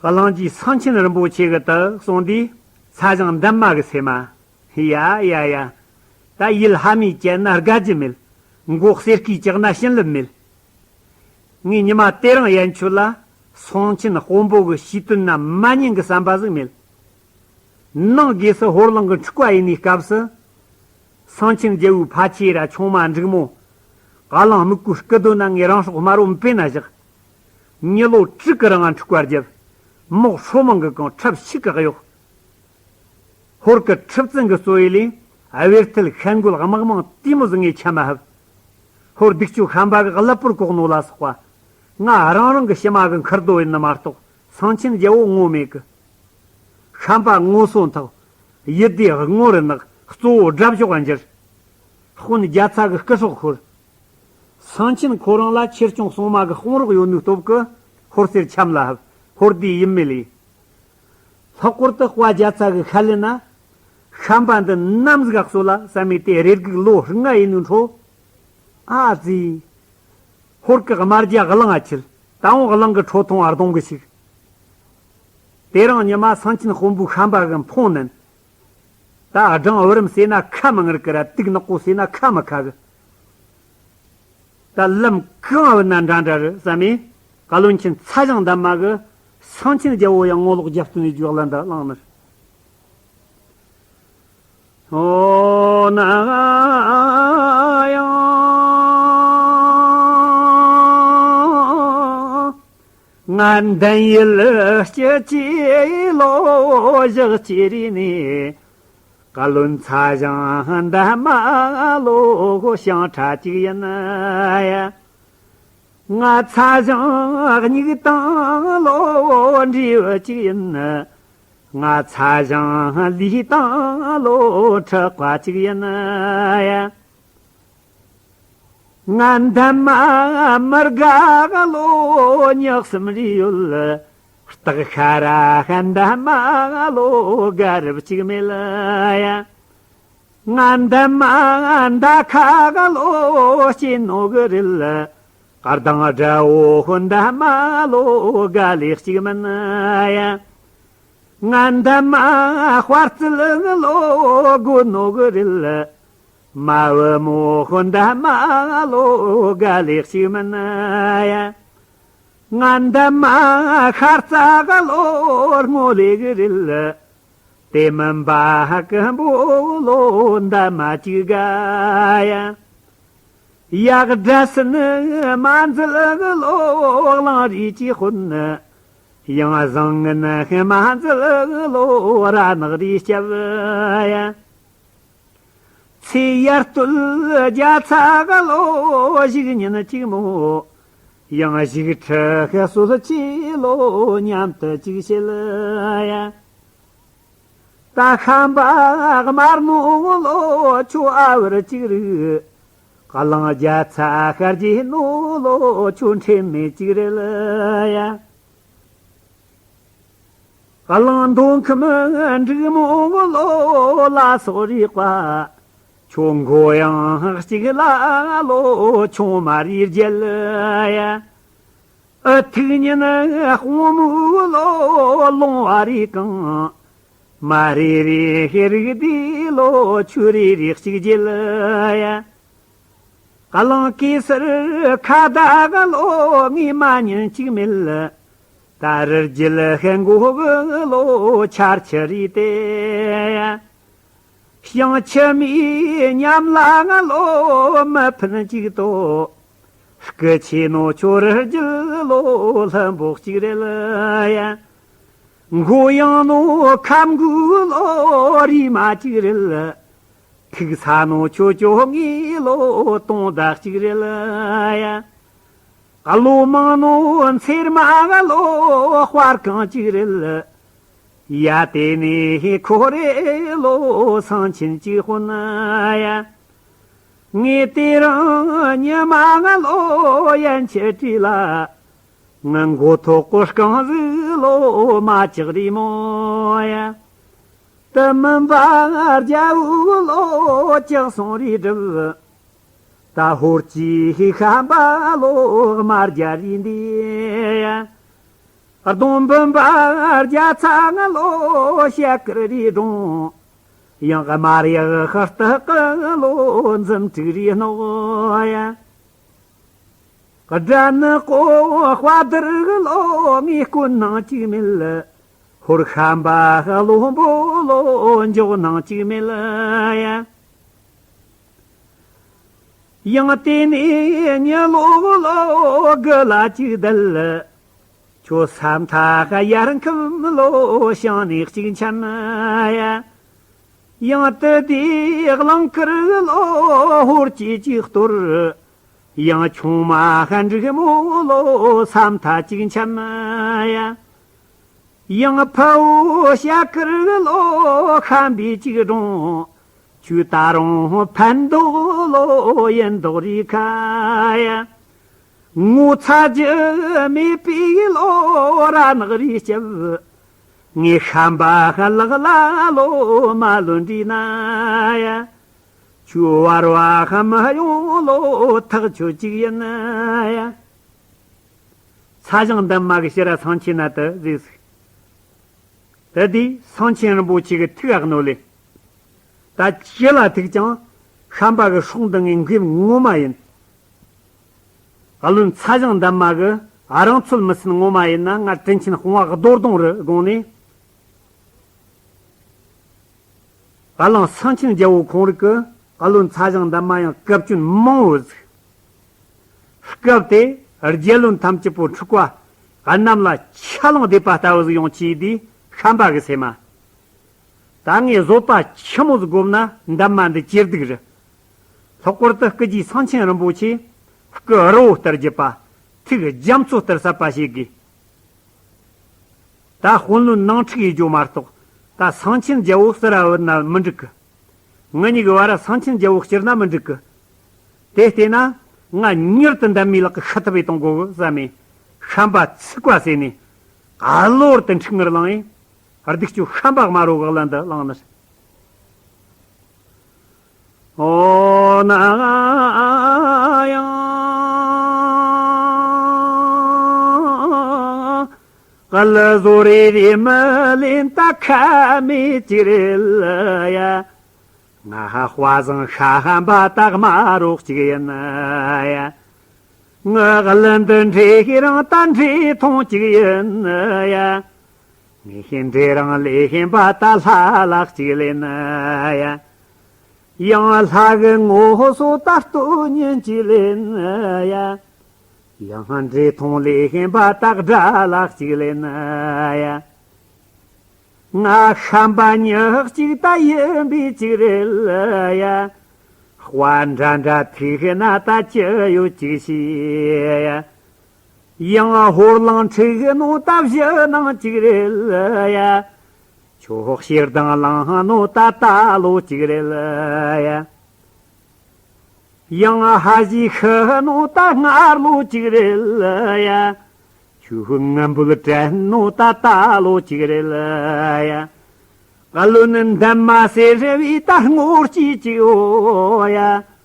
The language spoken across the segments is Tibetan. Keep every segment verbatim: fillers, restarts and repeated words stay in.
གླིང་རྗེ་སེང་ཆེན་རིན་པོ་ཆེ་གི་དུ་གསུངས་དུས་ཚ་ཞང་འདན་མ་གི་སེམས་མ། ཡ་ཡ་ཡ། ད་ཡུལ་ཕ་མས་བཅད་ན་དགའ་རྒྱུ་མེད། མགོ་གསེར་སྐས་བཅག་ན་བྱིན་རླབས་མེད། ངས་ཉི་མ་དེ་རིང་ཡན་ཆོད་ལ་སེང་ཆེན་དཔོན་པོ་གི་ཞུས་དོན་ན་མ་ཉན་གི་བསམ་པ་ཟིག་མེད། ནང་སྒོས་སུ་ཧོར་གླིང་གི་འཁྲུག་པ་ཡིན་ནི་སྐབས་སུ། སེང་ཆེན་རྒྱལ་པོའི་ཕ་ཆེ་ར་ཆུང་མ་འབྲུག་མོ། ཨ་གླིང་སྨུག་པོའི་སྐུ་མདུན་ན་ངས་རང་སྲོག་དམར་བོ་འབེན་ན་བཞག། མི་ལོ་དྲུག་གི་རིང་འཁྲུག་པ་བརྒྱབ། མོག་ཧྲོ་མང་གི་གང་ཁྲབ་ཤིག་གི་གཡོག། ཧོར་གི་ཁྲི་བཙུན་གི་གཙོ་བོ་ལས་ཨ་བེར་ཐལ་ཤན་རྒོལ་དམག་མང་དེ་མོ་ཟིག་ངས་ཆ་མ་ཧབ། ཧོར་སྡིག་ཆོ་ཤན་པ་གི་ཀླད་པོར་གོག་ནོ་ལ་སོགས་པ། ང་རང་རང་གི་ཕྱི་མ་གི་འཁུར་རྡོ་ཡིན་ནི་མ་གཏོགས་སེང་ཆེན་རྒྱལ་པོ་ངོ་མེད་གི། ཤན་པ་ངོ་སོ་འཐག། ཡུལ་སྡེ་ངོ་རུ་ནག། གཙོ་བོ་དགྲ་ཕྱོགས་འགྱུར། དཔོན་རྒྱ་ཚ་གི་སྐུ་སྲོག་ཤོར། སེང་ཆེན་ཁོ་རང་ལ་ཆོས་སྐྱོང་སྲུང་མ་གི་དཔུང་རོགས་ཡོད་ནོའི་སྟོབས་ཀྱིས་ཧོར་སེར་འཆམ་ལ་ཕབ། ཧོར་སྡེ་ཡིན་མེད་ལས། ལྷག་པར་དུ་དཔའ་རྒྱ་ཚ་གི་ཤ་ལེ་ན། ཤན་པ་འདི་ནམ་ཟིག་ག་གསོ་ལ་བསམ་མེད་དེ་རེ་སྒུག་ལོ་ལྔ་ཡིན་ནོའི་འཕྲོ། ཨ་ཙི། ཧོར་གི་དམར་རྒྱ་གླིང་ང་ཁྱེར། ད་འོང་གླིང་གི་ཁྲོ་ཐུང་ཨ་གདོང་གི་ཞིག། དེ་རིང་ཉི་མ་སེང་ཆེན་དཔོན་པོའི་ཤན་པ་གི་འཕོང་ནན། ད་སྦྲང་བུ་རམ་ཟོས་ན་ཁ་མི་ངར་གི་ར། དུག་ནག་པོ་ཟོས་ན་ཁ་མི་ཁ་གི། ད་ལམ་གང་བུད་ན་འདྲ་འདྲ་རེད་བསམ་མེད། བཀའ་བློན་ཆེན་ཚ་ཞང་འདན་མ་གིས་སེང་ཆེན་རྒྱལ་པོ་ཡང་ངོ་ལོག་རྒྱབ་སྟོན་ཡི་རྒྱུ་ལ་འདི་བླངས་ནི་རེད། ཨོ་ན་ཡང་། ང་འདན་ཡུལ་སྐྱིད་ཀྱི་ལོ་བཞག་ཅི་རིག་ནས། བཀའ་བློན་ཚ་ཞང་འདན་མ་ལོ་ཞང་ཁྲ་གཅིག་ཡིན་ཡ། ང་ཚ་ཞང་སྙིགས་དང་ལོ་འབྲས་བུ་གཅིག་ཡིན། ང་ཚ་ཞང་ལུས་དང་ལོ་ཁྲག་པ་གཅིག་ཡིན་ཡ། ང་འདན་མ་མི་དགའ་ལོ་ཉག་གསུམ་རེ་ཡོད། སྟག་ཤ་ར་འདན་མ་ལོ་དགའ་རབ་གཅིག་མེད་ཡ། ང་འདན་མ་མདའ་ཁ་ག་ལོ་སྐྱེས་ནོ་གི་རེད། སྐར་དང་དགྲ་བོ་འདན་མ་ལོ་དགའ་ལེགས་གཅིག་མིན་ཡ། ང་འདན་མ་དཔའ་རྩལ་ལོ་དགོས་ནོ་གི་རེད། མ་བུ་མོ་འདན་མ་ལོ་དགའ་ལེགས་གཅིག་མིན་ཡ། ང་འདན་མ་ཤ་རྩ་ག་ལོ་སྔོ་ལེ་གི་རེད། དེ་མིན་པ་ཀུན་པོ་ལོ་འདན་མ་གཅིག་དགའ་ཡ། ཡག་འདྲ་སི་ནི་མ་འཛིལ་གི་ལོ་གླང་རིས་ཀྱི་དཔོན། ཡང་བཟང་ངན་མ་འཛིལ་གི་ལོ་ར་ནག་རིས་སྐྱབས་ཡ། ཚེ་ཡར་སྟོད་རྒྱ་ཚ་ག་ལོ་བཞུགས་ཉིན་གཅིག་མོ། ཡང་བཞུགས་ཁྲི་ཤི་སོལ་གྱི་ལོ་མཉམ་དུ་གཅིག་བྱེད་ཡ། ད་ཤམ་པ་དམར་ནོ་ལོ་ཁྱོད་ཨ་བར་གཅིག་རིག། གླིང་རྒྱ་ཚ་ཤར་གྱི་ནོ་ལོ་ཁྱོད་ཁྲེལ་མེད་གཅིག་རེད་ཡ། གླིང་མདོ་ཁམས་འབྲུག་མོ་ལོ་ལ་སོགས་རིག་པ། ཁྱོད་མགོ་ཡང་གཅིག་ལ་ལོ་ཆུང་མ་རིག་རྒྱལ་ཡ། ཨ་ཐུག་ཉིན་དཔུང་མོ་ལོ་ལོང་བ་རིག་གང་། མ་རེ་རེ་ཤེས་རིག་དེ་ལོ་ཆུ་རེ་རེ་གཅིག་རྒྱལ་ཡ། གླིང་གེ་སར་ཁ་བརྡ་ག་ལོ་ངས་མ་ཉན་གཅིག་མེད། ད་རི་རྒྱལ་ཤན་མགོ་གི་ལོ་ཆར་ཆུ་རེ་དེ། ཞིང་ཆུ་མིའི་ཉམས་ལ་ང་ལོ་མི་ཕན་གཅིག་ཏོ། སྐུ་ཆེ་ནོ་ཆོ་རི་རྒྱལ་ལོ་ལྷུན་པོ་གཅིག་རེད་ཡ། མགོ་ཡང་ནོ་ཁམ་གུ་ལོ་རི་མ་གཅིག་རེད། ཐུག་ས་ནོ་ཆོ་ཅོ་ངི་ལོ་སྟོང་ཟླ་གཅིག་རེད་ཡ། བློ་མང་ནོ་འཚེར་མ་ག་ལོ་དཔར་གང་གཅིག་རེད། ཡ་དེ་ནི་ཁོ་རེ་ལོ་སེང་ཆེན་གཅིག་དཔོན་ཡ། ངས་དེ་རིང་ཉི་མ་ག་ལོ་ཡན་ཆད་བྲིས་ལ། ང་མགོ་ཐོག་གོ་རྐང་ཟིག་ལོ་མ་ཆག་རི་མོ་ཡ། དེ་མིན་པ་རྒྱལ་པོ་ལོ་ལྕགས་སོང་རི་གྲིབ། ད་ཧོར་གྱི་ཤམ་པ་ལོ་དམར་རྒྱ་རི་འདི་ཡ། གདོང་འབུམ་པ་རྒྱ་ཚ་ང་ལོ་ཤ་ཀིར་རི་སྒྲུང་། ཡང་དམར་ཡག་ཤ་སྟག་གི་ལོ་འཛུམ་དྲུག་རི་སྣོག་ཡ། དགྲ་ནི་ཀོ་དཔའ་དར་གི་ལོ་ངའི་སྐུ་ནང་གཅིག་མེད། ཧོར་ཤམ་པ་གློ་འབོ་ལོ་འཇོག་ནང་གཅིག་མེད་ཡ། ཡང་དེ་ནས་ཉི་ལོག་ལོ་དགུ་ལ་གཅིག་བསྡད། ཁྱོད་ས་མཐའ་ཡར་ཁམས་ལོ་བྱང་ནས་གཅིག་འཆམ་ཡ། ཡང་དེ་དུས་གླང་དཀར་ལོ་ཧོར་གྱིས་གཅིག་གཏོར། ཡང་ཆུང་མ་ཧ་འབྲུག་མོ་ལོ་ས་མཐའ་གཅིག་འཆམ་ཡ། ཡང་ཕ་བོ་ཤ་ཀིར་ལོ་ཤམ་པའི་གཅིག་སྒྲུང་། ཁྱོད་ད་རུང་ཕན་འདོགས་ལོ་ཡིན་མདོག་རིག་ཁ་ཡ། ངོ་ཚ་རྒྱུ་མེད་པའི་ལོ་ར་ནག་རིག་སྐྱབས། ངས་ཤམ་པ་ལག་ལ་ལོ་མ་ལོན་འདྲི་ན་ཡ། ཁྱོད་བར་བ་མ་ཡོང་ལོ་ཐག་ཆོད་ཅིག་ཡིན་ཡ། ཚ་ཞང་འདན་མ་གི་ཕྱིར་ར་སེང་ཆེན་ན་དུ་ཟེར་ཟིག་དེ་དུས་སེང་ཆེན་རིན་པོ་ཆེ་གི་ཐུགས་ཨ་གནོད་ལེ། ད་ཅི་ལ་ཐུག་ཀྱང་ཤམ་པ་གི་སྲོག་འདི་ངས་འགེབས་ངོ་མ་ཡིན། ཨ་ལོན་ཚ་ཞང་འདན་མ་གི་རང་ཚོད་མི་ཟིན་ངོ་མ་ཡིན་ན་ང་དྲིན་ཆེན་དཔུང་བ་རྡོར་གདོང་རུ་དགོངས་ནས། ཨ་ལང་སེང་ཆེན་རྒྱལ་བོ་ཁོང་རིགས་ཀྱི་ཨ་ལོན་ཚ་ཞང་འདན་མ་ཡང་སྐབས་བསྐྱོན་མང་བོ་ཟིག་སྐབས་དེ་རྒྱལ་བློན་ཐམས་ཅད་པོ་འཁྲུག་པ་གནམ་ལ་ཆ་ལང་རྡེབ་པ་ལྟ་བུ་ཟིག་ཡོང་ཆེས་དུས་ཤམ་པ་གི་སེམས་མ། ད་ངས་བཟོད་པ་ཆི་མོ་ཟིག་བསྒོམ་ན་འདན་མ་འདི་ཇེ་སྡུག་རེད། ལྷག་པར་དུ་སྐུ་རྗེས་སེང་ཆེན་རིན་པོ་ཆེ་སྐུ་རི་བོ་ལྟར་བརྗིད་པ། ཐུགས་རྒྱ་མཚོ་ལྟར་ཟབ་པ་བྱེད་དགོས། ད་དཔོན་བློན་ནང་འཁྲུག་ཡེད་རྒྱུ་མ་གཏོགས་ད་སེང་ཆེན་རྒྱལ་བོ་ཟུར་ར་བུད་ན་མི་འགྲིག་གི། ངེད་གཉིས་ཀྱི་བར་ར་སེང་ཆེན་རྒྱལ་བོ་སྐྱུར་ན་མི་འགྲིག་གི། དེ་བལྟས་ན་ང་མྱུར་དུ་འདན་མའི་ལག་གི་ཤི་ཐུབ་པའི་གཏོང་དགོས་གི་བསམ་མེ། ཤམ་པ་ཚིག་པ་ཟེར་ནས་གློ་བུར་དུ་འཁྲུག་ངར་ལངས་ཡིན། སྡིག་སྤྱོད་ཤམ་པ་དམར་རོ་གི་གླུ་འདི་བླངས་ནི། ཨོ་ན་ཡང་ག་ལ་བཟོ་རེ་རེ་མི་ལེན་ད་ཁ་མེད་ཅིག་རེད་ལ་ཡ། ང་ཧ་དཔའ་བཟང་ཤམ་པ་ད་དམར་རོ་གཅིག་ཡིན་ཡ། ངའི་གླུ་འདི་འདྲེ་ཤེས་རང་ད་འདྲེ་ཐོང་གཅིག་ཡིན་ཡ། ངས་ཤེས་འདྲེ་རང་ལས་ཤེས་པ་ད་ལྷ་ལག་གཅིག་ལེན་ཡ། ཡང་ལྷ་གི་ངོ་སོ་ད་ལྟོ་ཉིན་གཅིག་ལེན་ཡ། ཡང་འདྲེ་ཐོང་ལས་ཤེས་པ་ད་དགྲ་ལག་གཅིག་ལེན་ཡ། ང་ཤམ་པ་ཉག་གཅིག་ད་ཡིན་པའི་གཅིག་རེད་ཡ། དཔའ་འདྲ་འདྲ་ཐུག་ན་ད་ཅི་ཡོད་གཅིག་ཤེས་ཡ། ཡང་ཧོར་གླིང་འཁྲུག་ནོ་ད་བཞི་ནང་གཅིག་རེད་ཡ། ཁྱོད་ཞེ་སྡང་གླེང་ནོ་ད་ད་ལོ་གཅིག་རེད་ཡ། ཡང་ཧ་ཞི་ཤི་ནོ་ད་སྔར་ལོ་གཅིག་རེད་ཡ། ཁྱོད་ངན་པོ་དྲན་ནོ་ད་ད་ལོ་གཅིག་རེད་ཡ། ཨ་ལོ་ནི་འདན་མ་ཟེར་བའི་ད་ངོ་སྐྱེས་གཅིག་ཡོད་ཡ།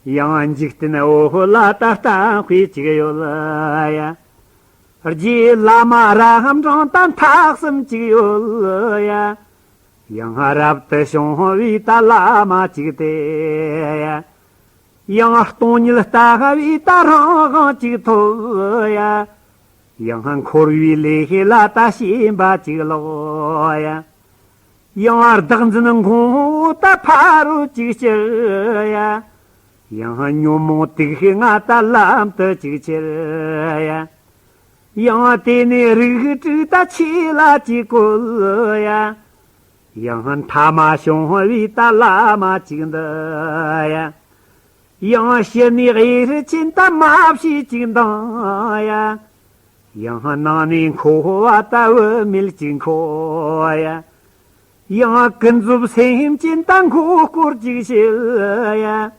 ཡང་འཇིག་རྟེན་འོ་ལ་ད་གཏམ་དཔེ་གཅིག་ཡོད་ཡ། རྗེ་བླ་མ་རབ་འབྲིང་ད་ཐག་གསུམ་གཅིག་ཡོད་ཡ། ཡང་རབ་ཏུ་བྱུང་བའི་ད་བླ་མ་གཅིག་སྟེ་ཡ། ཡང་སྟོང་ཉིད་ལྟ་བའི་ད་རང་དབང་གཅིག་ཐོབ་ཡ། ཡང་འཁོར་བའི་ལས་ལ་ད་ཞེན་པ་གཅིག་ལོག་ཡ། ཡང་བདག་འཛིན་འཁོར་ད་ཕ་རོལ་གཅིག་གྱུར་ཡ། ཡང་ཉོན་མོངས་དུག་ཤེས་ང་ད་ལམ་དུ་གཅིག་ཁྱེར་ཡ། ཡང་དེ་ནས་རིགས་དྲུག་ད་ཆོས་ལ་གཅིག་བཀོལ་ཡ། ཡང་ཐ་མ་བྱུང་བའི་ད་བླ་མ་གཅིག་འདི་ཡ། ཡང་ཕྱི་ནས་གཡེར་ཆེན་ད་མ་བྱས་གཅིག་འདང་ཡ། ཡང་ནང་ནས་འཁོར་བ་ད་བུད་མེད་གཅིག་འཁོར་ཡ། ཡང་ཀུན་རྫོབ་སེམས་ཅན་ད་མགོ་སྐོར་གཅིག་བྱེད་ཡ།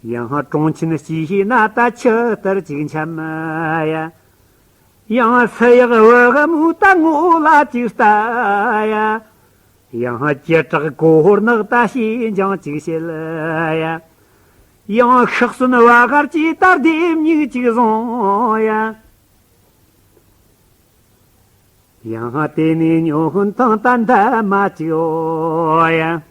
ཡང་གྲོང་ཆེན་སྐྱེ་ཤེས་ན་ད་ཆུ་ལྟར་གཅིག་འཁྱམ་ཡ། ཡང་སུ་ཡག་བུ་མོ་ད་ངོ་ལ་གཅིག་ལྟ་ཡ། ཡང་ཅི་དྲག་གོར་ནག་ད་ཤེས་འཇང་གཅིག་བྱེད་ཡ། ཡང་ཤག་སོན་བ་གར་གྱིས་ད་ལྡེམ་མིག་གཅིག་བཟུང་ཡ། ཡང་དེ་ནས་ཉོ་ཧུན་ཐང་ད་འདབ་མ་གཅིག་ཡོད་ཡ།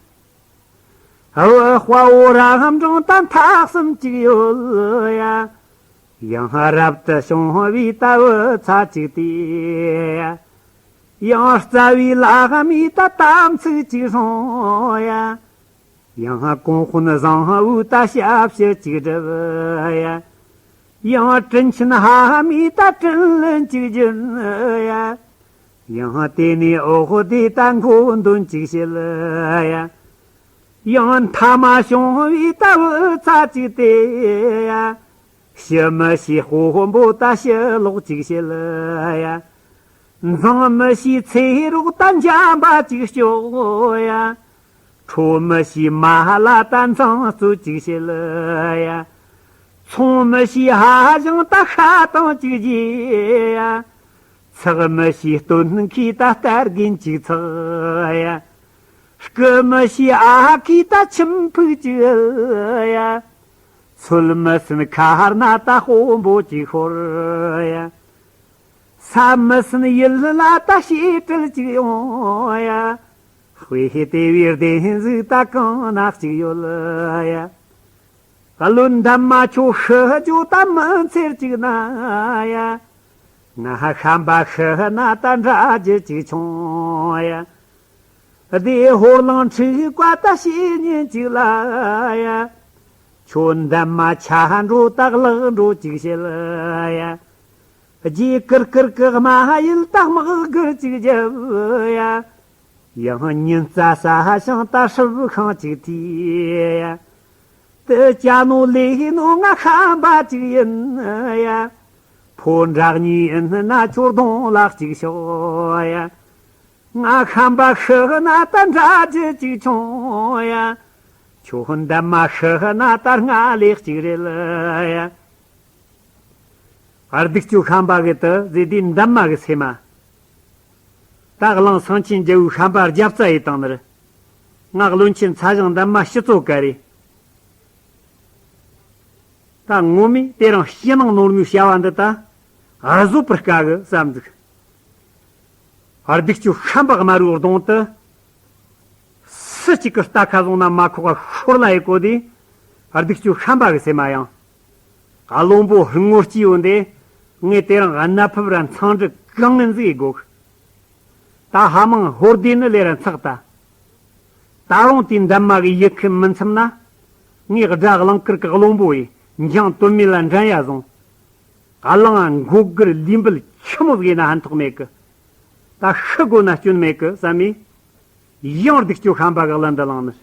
བུ་དཔའ་བོ་རབ་འབྲིང་ད་མཐའ་གསུམ་གཅིག་ཡོད་ཡ། ཡང་རབ་ཏུ་བྱུང་བའི་ད་བུ་ཚ་གཅིག་དེ་ཡ། ཡང་རྩ་བའི་ལྷ་མིའི་ད་དམ་ཚིག་གཅིག་སྲུང་ཡ། ཡང་གོང་དཔོན་བཟང་བོའི་ད་ཞབས་ཕྱི་གཅིག་སྒྲུབ་ཡ། ཡང་དྲིན་ཆེན་ཕ་མའི་ད་དྲིན་ལན་གཅིག་འཇལ་ཡ། ཡང་དེ་ནས་འོག་དེ་ད་མགོ་འདོན་གཅིག་བྱེད་ཡ། ཡང་མཐའ་མ་བྱུང་བའི་ད་བུ་ཚ་གཅིག་དེ་ཡ། ཞི་མི་ཤེས་དཔོན་པོ་ད་ཞི་ལོག་གཅིག་བྱེད་ཡ། འཛིང་མི་ཤེས་ཚེ་རོགས་ད་འཇམ་པ་གཅིག་སྐྱོག་ཡ། ཁྲོ་མི་ཤེས་མ་ལ་ད་འཛིང་རྩོད་གཅིག་བྱེད་ཡ། ཚོང་མི་ཤེས་ཧ་ཅང་ད་ཤ་དང་གཅིག་རྒྱས་ཡ། ཚེགས་མི་ཤེས་སྟོན་མཁས་ད་སྟ་རྒན་གཅིག་ཚེག་ཡ། རྐུ་མི་ཤེས་ཨ་ཁུས་ད་ཁྱིམ་ཕུག་གཅིག་ཡ། ཚོད་མི་ཟིན་ཁ་སྣ་ད་དཔོན་པོ་གཅིག་ཤོར་ཡ། ས་མི་སྲིན་ཡུལ་ལ་ད་ཞེ་དྲག་ཅིག་ཡོང་ཡ། དཔེ་དེ་བའི་བདེན་གཟུགས་ད་གང་ན་ཅིག་ཡོད་ཡ། བློན་འདབ་མ་ཁྱོད་ཤི་རྒྱུ་ད་མི་འཚེར་ཅིག་ན་ཡ། ང་ཤམ་པ་ཤི་ན་ད་འདྲ་རྒྱུ་ཅིག་བྱུང་ཡ། བདེ་ཧོར་གླིང་ཁྲི་བཀའ་ད་བཤེས་གཉེན་གཅིག་ལ་ཡ། ཁྱོད་འདབ་མ་ཆ་འགྲོ་ད་གླག་འགྲོ་ཅིག་བྱེད་ཡ། རྗེས་ཀིར་ཀིར་ཀི་མ་ཡིན་ད་དམག་སྒར་ཅིག་རྒྱབ་ཡ། ཡང་ཉིན་རྩ་ས་ཤང་ད་སྲུབ་ཤང་ཅིག་ཐིས་ཡ། དེ་ཅ་ནོ་ལེ་ནོ་ང་ཤམ་པ་ཅིག་ཡིན་ཡ། ཕོ་འདྲ་གཉིས་ཡིན་ན་ཁྱོད་གདོང་ལ་ཅིག་ཤོག་ཡ། ང་ཤམ་པ་ཤི་ན་ད་འདྲ་རྒྱུ་ཅིག་བྱུང་ཡ། ཁྱོད་འདབ་མ་ཤི་ན་ད་ང་ལེགས་ཅིག་རེད་ཡ། སྡིག་ཅོ་ཤམ་པ་གི་དུ་ཟེ་དེ་འདབ་མ་གི་སེ་མ། ད་གླིང་སེང་ཆེན་རྒྱལ་བོའི་ཤམ་པ་རྒྱབ་རྩ་ཡི་དང་ནི་རེད། ང་བློན་ཆེན་ཚ་ཞང་འདབ་མ་ཕྱི་ཙོ་ག་རེད། ད་ངོ་མས་དེ་རིང་ཕྱི་ནང་ནོར་ནུའི་བྱ་བ་འདི་ད་བཟོད་པར་དཀའ་གི་བསམ་འདུག་སྡིག་ཅོ་ཤམ་པ་དམར་བོའི་གདོང་དུ། སུ་གཅིག་གི་རྟ་ཁ་བཟུང་ན་མ་ཁོག་ག་ཤོར་ལ་ཡི་གོ་དེ། སྡིག་ཅོ་ཤམ་པ་གི་སེ་མ་ཡང་། བློན་པོ་ངོ་སྐྱེས་ཡོད་འདི། ངས་དེ་རིང་གནའ་ཕུབ་ར་མཚང་འབྲུ་གང་ངན་ཟིག་དགོས། ད་ཧ་མང་ཧོར་སྡེ་ནི་ལས་ར་འཚག་ད། ད་རུང་དེའི་འདབ་མ་གི་ཡུལ་ཁུལ་མི་མཚམས་ན། ངས་དགྲ་གླིང་དཀར་གི་བློན་པོ་ཡི་འགྱང་དོན་མེད་ལ་འགྲན་ཡ་བཟུང་། གླིང་མགོ་སྒུར་ལུས་འབུལ་ཆི་མོ་ཟིག་ཡིན་ན་ཕན་ཐོགས་མེད་གི། ད་ཤི་དགོས་ན་སྐྱོན་མེད་གི་བསམ་མས། ཡང་སྡིག་ཅོ་ཤམ་པ་གི་གླུ་འདི་བླངས་ནི།